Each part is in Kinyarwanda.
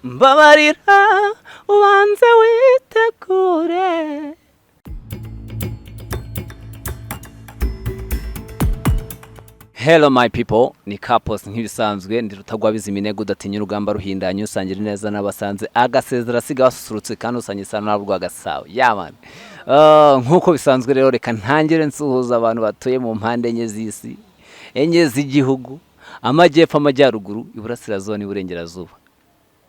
Mbabarira ubanze witegure. Hello my people, ni Kapos nk'ibisanzwe, ndi rutagwabiza iminego udatinya urugamba ruhindanye, usangira neza n'abasanze, agasezera asiga basusurutse kandi usanga isano n'abo Rwagasabo. Yeah man. Nk'uko bisanzwe rero, reka ntangire nsuhuza abantu batuye mu mpande enye z'isi, enye z'igihugu, amajyepfo, amajyaruguru, iburasirazuba n'iburengerazuba.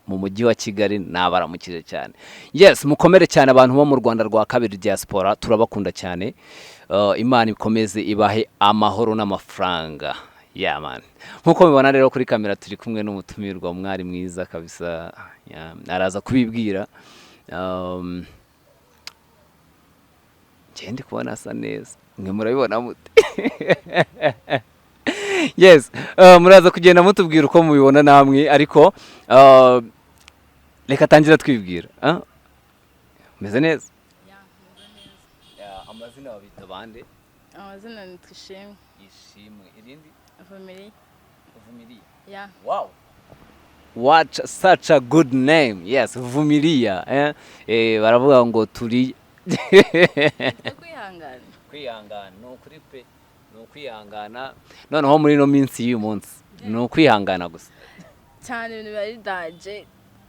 Mu mujyi wa Kigali nabaramukije cyane. Yes, mukomere cyane abantu bo mu Rwanda rwa kabiri, diaspora, turabakunda cyane. Imana ikomeze ibahe amahoro n'amafaranga. Yeah man. Nkuko mubibona rero kuri kamera turi kumwe n'umutumirwa, umwari mwiza kabisa. Yeah, araza kubibwira. Njye ndi kubona asa neza. Mwe murabibona mute? Yes, muraza kugenda mutubwira uko mubibona namwe, ariko reka tangira twibwira. Ah? Meze neza? Yeah, amazina babita bande? Amazina ni Twishimwe. Ishimwe. Irindi? Vumilia. Vumilia. Yeah. Wow. What such a good name. Yes, Vumilia. Eh? Baravuga ngo turi Kwihangana. Kwihangana ni ukuri pe, ni ukwihangana. Noneho muri ino minsi y'uyu munsi ni ukwihangana gusa. Cyane, ibintu biba ari danger.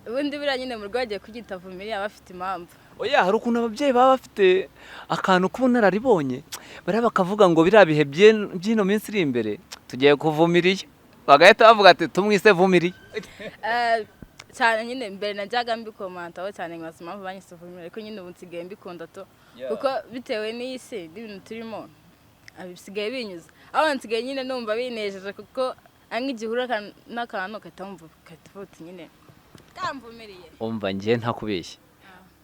Ubundi buriya nyine mu rugo bagiye kuryita Vumilia bafite impamvu. Oya, hari ukuntu ababyeyi baba bafite akantu k'ubunararibonye, bariya bakavuga ngo biriya bihe by'ino minsi iri imbere tugiye kuvumiriya, bagahita bavuga ati tumwise Vumiriya. Cyane nyine mbere najyaga mbikomantaho cyane, nkabaza impamvu banyise Vumilia, ariko nyine ubu nsigaye mbikunda to, kuko bitewe n'iyi si n'ibintu turimo, bisigaye binyuze aho nsigaye nyine numva binejeje, kuko ari nk'igihe uhura n'akantu ugahita wumva, ugahita uvuga uti nyine kamvumiriye. Umva, njye ntakubeshya,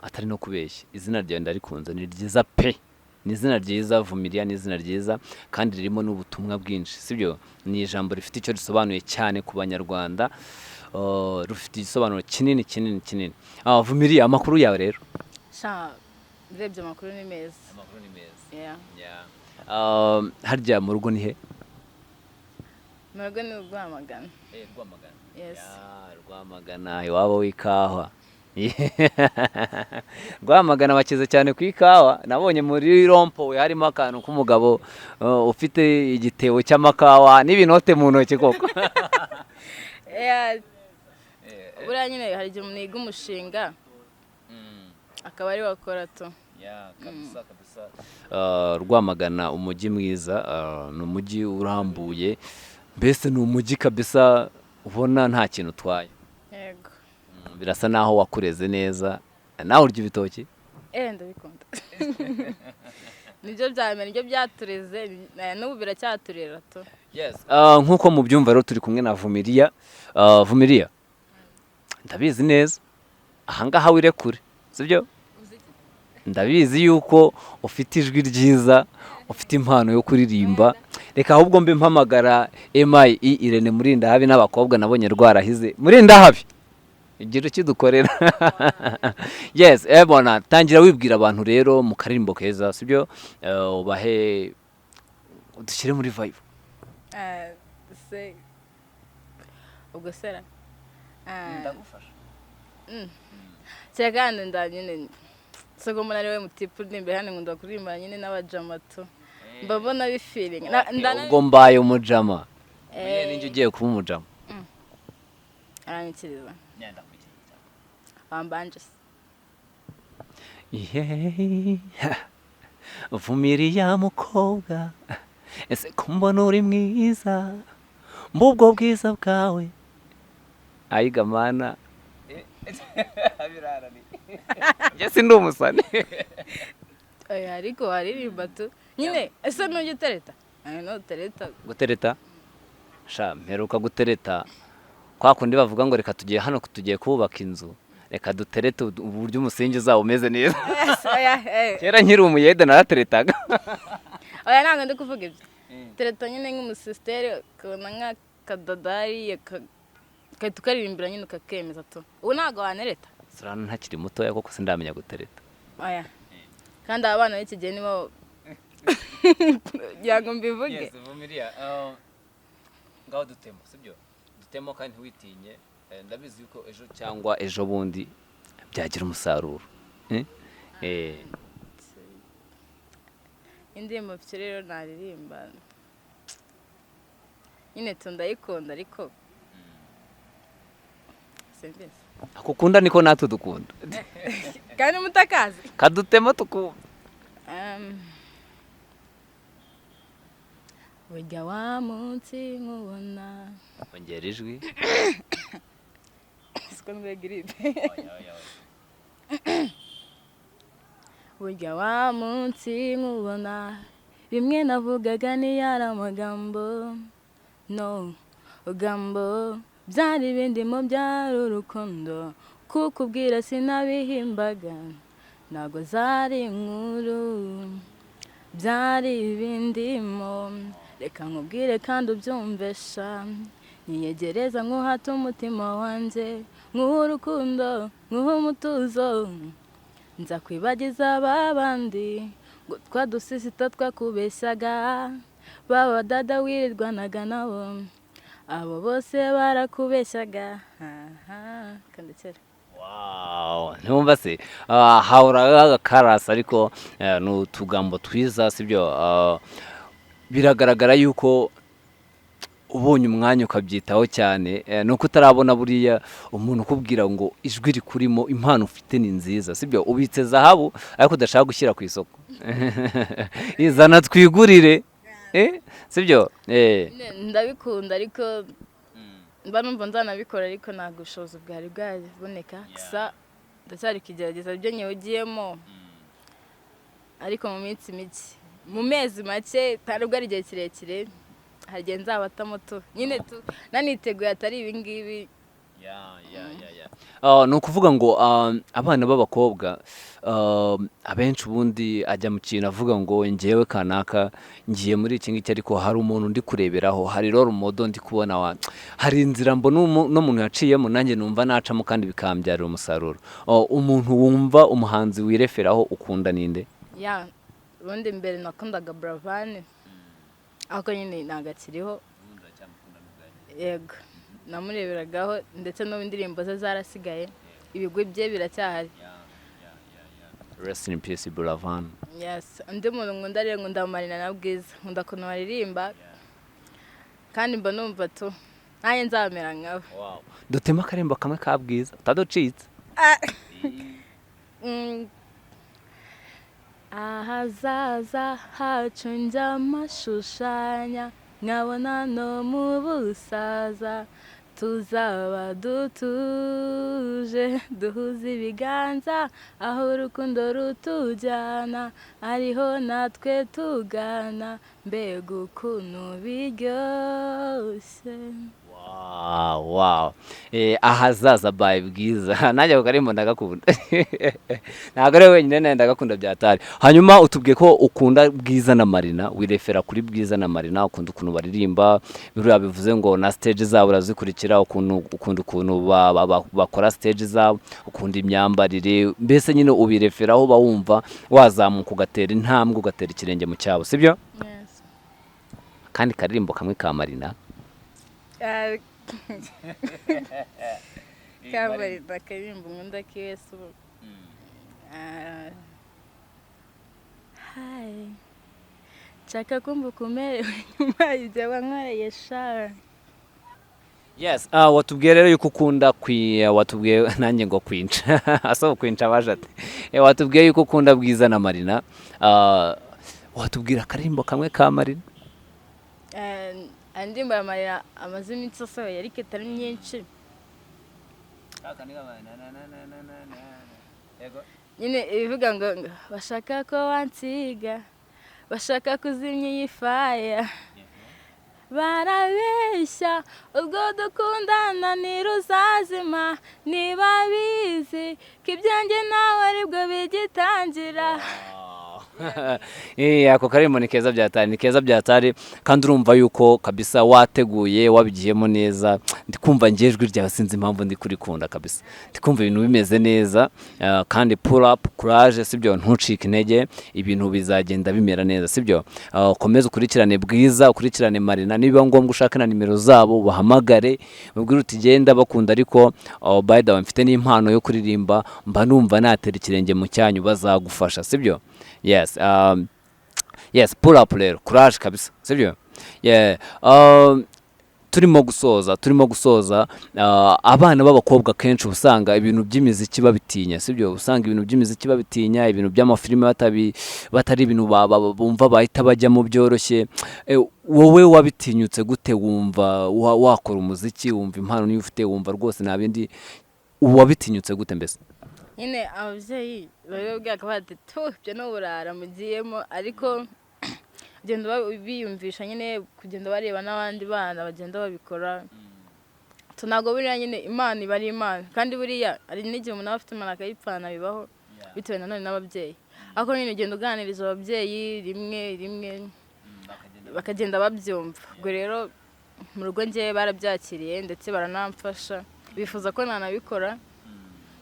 atari no kubeshya, izina ryawe ndarikunze, ni ryiza pe, ni izina ryiza. Vumilia ni izina ryiza kandi ririmo n'ubutumwa bwinshi, sibyo? Ni ijambo rifite icyo risobanuye cyane ku Banyarwanda, rufite igisobanuro kinini kinini kinini. Vumilia, amakuru yawe rero? Sha, urebye amakuru ni meza. Amakuru ni meza. Yeah. Harya mu rugo ni he? Mu rugo ni Rwamagana. Rwamagana. Yes. Ya, Rwamagana iwabo w'ikawa. Rwamagana bakize cyane ku ikawa. Nabonye muri rond-point harimo akantu k'umugabo ufite igitebo cy'amakawa n'ibinote mu ntoki koko. Yeah. Buriya nyine hari igihe umuntu yiga umushinga akaba ari we akora to. Rwamagana umujyi mwiza, ni umujyi urambuye, mbese ni umujyi kabisa ubona nta kintu utwaye. Yego. Birasa naho wakureze neza. Nawe urya ibitoki? Eh, ndabikunda, nibyo bya mbere, nibyo byatureze, n'ubu biracyaturera to. Nk'uko mubyumva rero turi kumwe na Vumilia. Vumilia, ndabizi neza ahangaha wirekure, sibyo? Ndabizi yuko ufite ijwi ryiza, ufite impano yo kuririmba. Reka ahubwo mbe mpamagara MIE Irene Murindahabi n'abakobwa nabonye rwarahize. Murindahabi, igira ukidukorera. Yes, ebona tangira wibwira abantu rero mu karirimbo keza, sibyo? Ubahe dushyire muri vibe. Se ubwo sera Ndagufasha. Kereka hano nda nyine soko mbona ari we mutipe uri imbere hano, nkunda kuririmba nyine n'abajamato, mba mbona bifiringa. Ubwo mbaye umujama? Ninjye ugiye kuba umujama. Aranyikiriza wambanje se. Yeee, Vumiriya mukobwa, ese ko mbona uri mwiza, mbubwo bwiza bwawe, ayiga mana, njye sindi umusani. Oya, ariko waririmba tu nyine. Ese nujya utereta? Ayo nutereta. Gutereta? Sha, mperuka gutereta kwa kundi bavuga ngo reka tugiye hano, tugiye kubaka inzu, reka duterete uburyo umusingi uzaba umeze neza. Oya, eh. Kera nkiri umuyede narateretaga. Oya, ntabwo ndi kuvuga ibyo. Tereta nyine nk'umusisiteri, ukabona nk'akadadari ugahita ukaririmbira nyine ukakemeza tu. Ubu ntabwo wanereta. Surana ntakiri mutoya koko, sindamenya gutereta. Oya, kandi aba bana b'iki gihe nibo kugira ngo mbivuge. Vumilia, ngaho dutemo, sibyo? Dutemo kandi ntiwitinye. Ndabizi yuko ejo cyangwa ejo bundi byagira umusaruro. Eh? Indirimbo mfite rero naririmba nyine tu ndayikunda, ariko simbizi. Ako ukunda niko natwe dukunda. Kandi mutakazi. Kadutemo tukumva. Burya wa munsi nkubona. Ongera ijwi. Siko ndwaye giripe. Burya wa munsi nkubona, bimwe navugaga ntiyari amagambo, no gambo, byari bindimo, byari urukundo. Kukubwira sinabihimbaga, ntago zari inkuru, byari ibindimo. Reka nkubwire kandi ubyumvesha, nyiyegereza nkuhate umutima wanjye, nkuhe urukundo, nkuhe umutuzo. Nza kwibagiza ba bandi ngo twa dusisita twakubeshyaga, baba dada wirirwanaga nabo, abo bose barakubeshyaga. Aha kandekera. Wow, ntiwumva se? Hahora agakarasi, ariko ni utugambo twiza, sibyo? Biragaragara yuko ubonye umwanya ukabyitaho cyane, nuko utarabona buriya umuntu ukubwira ngo ijwi rikurimo, impano ufite ni nziza, sibyo? Ubitse zahabu ariko udashaka gushyira ku isoko, izana twigurire, sibyo? Ndabikunda, ariko mba numva nzanabikora, ariko ntabwo ubushobozi bwari bwaboneka. Gusa ndacyari kugerageza ibyo nyewugiyemo, ariko mu minsi mike, mu mezi make, ntabwo ari igihe kirekire, hari igihe nzabatamo tu nyine tu naniteguye, atari ibi ngibi. Ni ukuvuga ngo abana b'abakobwa, abenshi ubundi ajya mu kintu avuga ngo ngewe kanaka ngiye muri iki ngiki, ariko hari umuntu ndi kureberaho, hari role model ndi kubona, hari inzira mbona uno muntu yaciyemo, nanjye numva nacamo kandi bikambyarira umusaruro. Umuntu wumva umuhanzi wireferaho ukunda ninde? Ya, ubundi mbere nakundaga Buravan, ariko nyine ntabwo akiriho. Yego, namureberagaho, ndetse n'ubu indirimbo ze zarasigaye, ibigwi bye biracyahari. Rest in peace, Buravan. Yes. Undi muntu nkunda rero, nkunda Marina na Bwiza. Nkunda ukuntu baririmba, kandi mba numva tu nanjye nzamera nkabo. Dutema akarembo kamwe ka Bwiza utaducitse. Ahazaza hacu njya mashushanya, nkabona no mu busaza tuzaba dutuje, duhuza ibiganza, aho urukundo rutujyana ariho natwe tugana, mbega ukuntu biryoshye. Wow. Ahazaza by Bwiza. Nanjye ako karimbo ndagakunda, ntabwo ari wenyine, nawe ndagakunda byatari. Hanyuma utubwiye ko ukunda Bwiza na Marina, wirefera kuri Bwiza na Marina, ukunda ukuntu baririmba. Biriya bivuze ngo na stage zabo urazikurikira, ukuntu ukunda ukuntu bakora stage zabo, ukunda imyambarire, mbese nyine ubireferaho, uba wumva wazamuka ugatera intambwe, ugatera ikirenge mu cyabo, sibyo? Yes. Kandi karirimbo kamwe ka Marina. Kabarira akaririmbo nkunda kiwe se ubu. Hi, nshaka kumva uko umerewe nyuma y'ibyo wankoreye sha. Yes, watubwiye rero yuko ukunda kwi watubwiye nanjye ngo kwinca, asaba kwinca abaje ati. Watubwiye yuko ukunda Bwiza na Marina. Watubwira akarimbo kamwe ka Marina? Indirimbo ya Marina amaze iminsi asohoye, ariko itari myinshi nyine, ibivuga ngo bashaka ko wansiga, bashaka kuzimya iyi faya, barabeshya, urwo dukundana ntiruzazima, niba bizi ko ibyanjye nawe aribwo bigitangira. Ako karirimbo ni keza byatari, ni keza byatari, kandi urumva yuko kabisa wateguye, wabigiyemo neza. Ndi kumva ngiye ijwi ryawe, sinzi impamvu ndi kurikunda kabisa, ndi kumva ibintu bimeze neza. Kandi pull up, courage, sibyo? Ntucike intege, ibintu bizagenda bimera neza, sibyo? Ukomeze ukurikirane Bwiza, ukurikirane Marina, nibiba ngombwa ushake na nimero zabo ubahamagare, ubwire uti: "Genda bakunda, ariko oh, by the way, mfite n'impano yo kuririmba, mba numva natera ikirenge mu cyanyu." Bazagufasha, sibyo? Yes, yes, pull up rero, courage kabisa, sibyo? Yeah. Turimo gusoza. Abana b'abakobwa kenshi uba usanga ibintu by'imiziki babitinya, sibyo? Usanga ibintu by'imiziki babitinya, ibintu by'amafilime batari ibintu bumva bahita bajyamo byoroshye. Wowe wabitinyutse gute? Wumva wakora umuziki, wumva impano niyo ufite, wumva rwose nta bindi, wabitinyutse gute mbese? Nyine ababyeyi babibabwira ko bati: "Tu, ibyo ni uburara mugiyemo." Ariko bagenda biyumvisha nyine, kugenda bareba n'abandi bana bagenda babikora. So ntabwo buriya nyine Imana iba ari Imana, kandi buriya hari n'igihe umuntu aba afite Imana akayipfana, bibaho, bitewe nanone n'ababyeyi. Ariko nyine ugenda uganiriza ababyeyi rimwe rimwe, bakagenda babyumva. Ubwo rero mu rugo ngewe barabyakiriye, ndetse baranamfasha, bifuza ko nanabikora.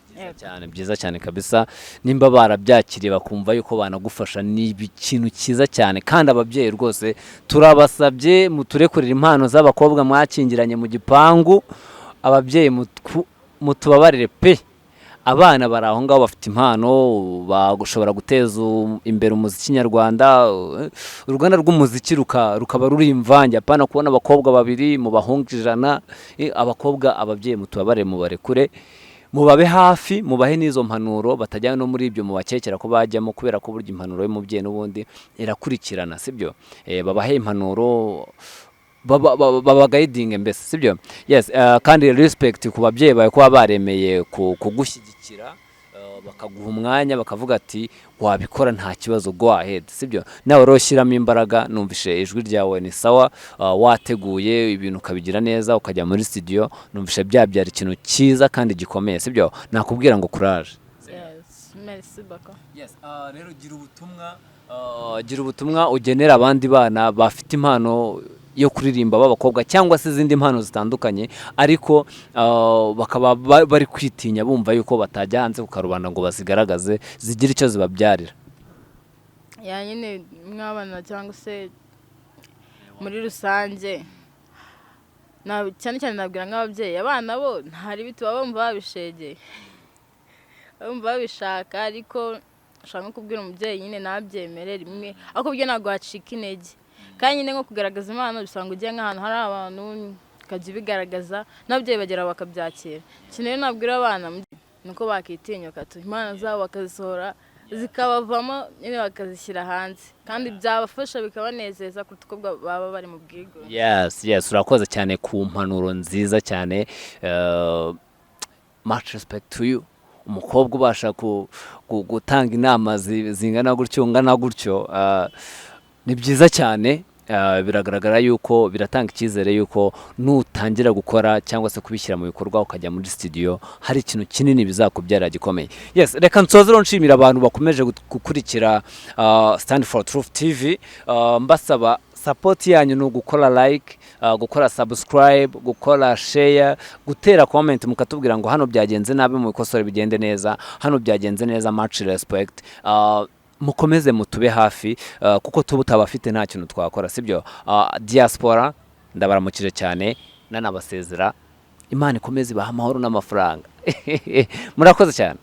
Byiza cyane, byiza cyane kabisa. Nimba barabyakiriye, bakumva yuko banagufasha, ni ikintu cyiza cyane. Kandi ababyeyi rwose turabasabye, muturekurire impano z'abakobwa mwakingiranye mu gipangu. Ababyeyi mutubabarire pe, abana bari aho ngaho bafite impano, bashobora guteza imbere umuziki nyarwanda, uruganda rw'umuziki rukaba ruri imvange, apana kubona abakobwa babiri mu bahungu 100. Abakobwa, ababyeyi mutubabarire, mubarekure, mubabe hafi, mubahe n'izo mpanuro, batajya no muri ibyo mubakekera ko bajyamo, kubera ko burya impanuro y'umubyeyi n'ubundi irakurikirana, sibyo? Babahe impanuro, babaguidinge mbese, sibyo? Yes. Kandi respect ku babyeyi bawe kuba baremeye kugushyigikira, bakaguha umwanya, bakavuga ati: "Wabikora, nta kibazo, go ahead," sibyo? Nawe rero shyiramo imbaraga. Numvishe ijwi ryawe ni sawa, wateguye ibintu ukabigira neza, ukajya muri studio, numvishe byabyara ikintu cyiza kandi gikomeye, sibyo? Nakubwira ngo courage. Yes, merci beaucoup. Yes, rero gira ubutumwa ugenera abandi bana bafite impano yo kuririmba b'abakobwa, cyangwa se izindi mpano zitandukanye, ariko bakaba bari kwitinya, bumva yuko batajya hanze ku karubanda ngo bazigaragaze, zigire icyo zibabyarira. Yeah, nyine mw'abana cyangwa se muri rusange, cyane cyane nabwira nk'ababyeyi, abana bo ntari biti, baba bumva babishegeye, bumva babishaka. Ariko ushobora nko kubwira umubyeyi nyine ntabyemere rimwe, ariko byo ntabwo wacika intege. Kandi nyine nko kugaragaza impano bisanga ugiye nk'ahantu hari abantu, ukajya ubigaragaza, n'ababyeyi bagera bakabyakira. Ikintu rero nabwira abana ni uko bakitinyuka tu, impano zabo bakazisohora, zikabavamo nyine, bakazishyira hanze, kandi byabafasha, bikabanezeza kuruta uko baba bari mu bwigunge. Yes, urakoze cyane ku mpanuro nziza cyane. Much respect to you, umukobwa ubasha gutanga inama zingana gutyo, ungana gutyo, ni byiza cyane. Biragaragara yuko biratanga icyizere yuko nutangira gukora cyangwa se kubishyira mu bikorwa, ukajya muri studio, hari ikintu kinini bizakubyara gikomeye. Yes, reka nsoze rero nshimira abantu bakomeje gukurikira Stand for Truth TV, mbasaba support yanyu ni ugukora like, gukora subscribe, gukora share, gutera comment, mukatubwira ngo hano byagenze nabi, mu bikosore bigende neza, hano byagenze neza, much respect. Mukomeze mutube hafi, kuko tuba utabafite nta kintu twakora, sibyo? Diaspora ndabaramukije cyane, nanabasezera. Imana ikomeze ibahe amahoro n'amafaranga. Murakoze cyane.